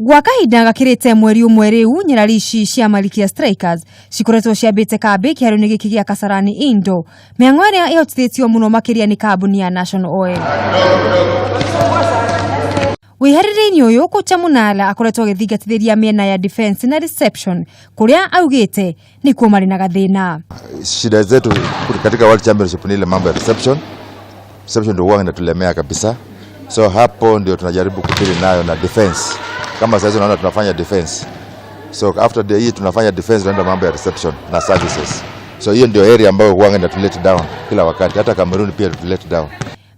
Gwa kahinda gakĩrĩte mweri ũmwe rĩu, nyarari ici cia Malkia Strikers cikoretwo ciambĩte kambĩ kĩharo-inĩ gĩkĩ gĩa Kasarani Indoor, mĩhang'o ĩrĩa ĩhotithĩtio mũno makĩria nĩ kambuni ya National Oil. Wĩharĩrĩinĩ ũyũ kocha Munala akoretwo agĩthingatithĩria mĩena ya defense na reception kũrĩa augĩte nĩkuo marĩ na gathĩna. Shida zetu katika World Championship ni ile mambo ya reception. Reception ndio huwa inatulemea kabisa, so hapo ndio tunajaribu kudeal nayo na defense. Kama sasa unaona tunafanya defense, so after the hii tunafanya defense, tunaenda mambo ya reception na services. So hiyo ndio area ambayo huwa inatulet down kila wakati, hata Cameroon pia tulet down.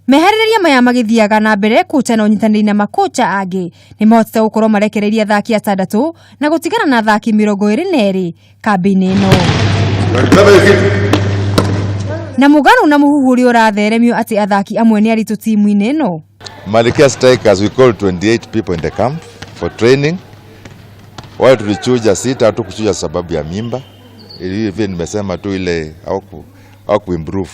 Meharĩrĩria maya magĩthiaga na mbere, kocha na ũnyitanĩri na makocha angĩ nĩ mahotete gũkorwo marekereirie athaki atandatũ na gũtigana na athaki 22 kambĩ-inĩ ĩno. Na mũgarũ na mũhuhu ũrĩa ũratheremio atĩ athaki amwe nĩ aritũ timu-inĩ ĩno. Malkia Strikers, we called 28 people in the camp for training. Wale tulichuja sita, hatukuchuja sababu ya mimba. Ili vile nimesema tu ile hawaku improve.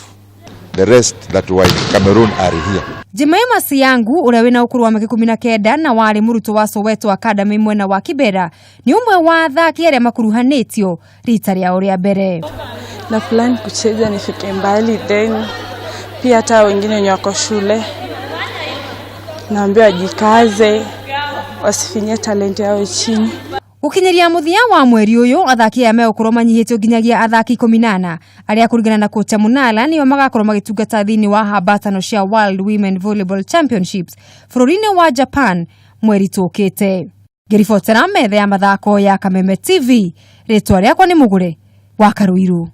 The rest that were in Cameroon are here. Jemima Siangu ũrĩa wĩna ũkũrũ wa mĩaka 19 na warĩ mũrutwo wa Soweto Academy mwena wa Kibera nĩ ũmwe wa athaki arĩa makuruhanĩtio rita rĩao rĩa mbere. Na plan kucheza nifike mbali, then pia hata wengine wenye wako shule naambia wajikaze, wasifinyie talent yao chini. Gũkinyĩria mũthia wa mweri ũyũ, athaki aya megũkorwo manyihĩtio nginyagia athaki 14 arĩa kũringana na kocha Munala nĩo magakorwo magĩtungata thĩinĩ wa hambatano cia World Women Volleyball Championships bũrũri-inĩ wa Japan mweri tũkĩte. Ngĩribotera metha ya mathako ya Kameme TV, rĩtwa rĩakwa nĩ Mũgũre wa Karũirũ.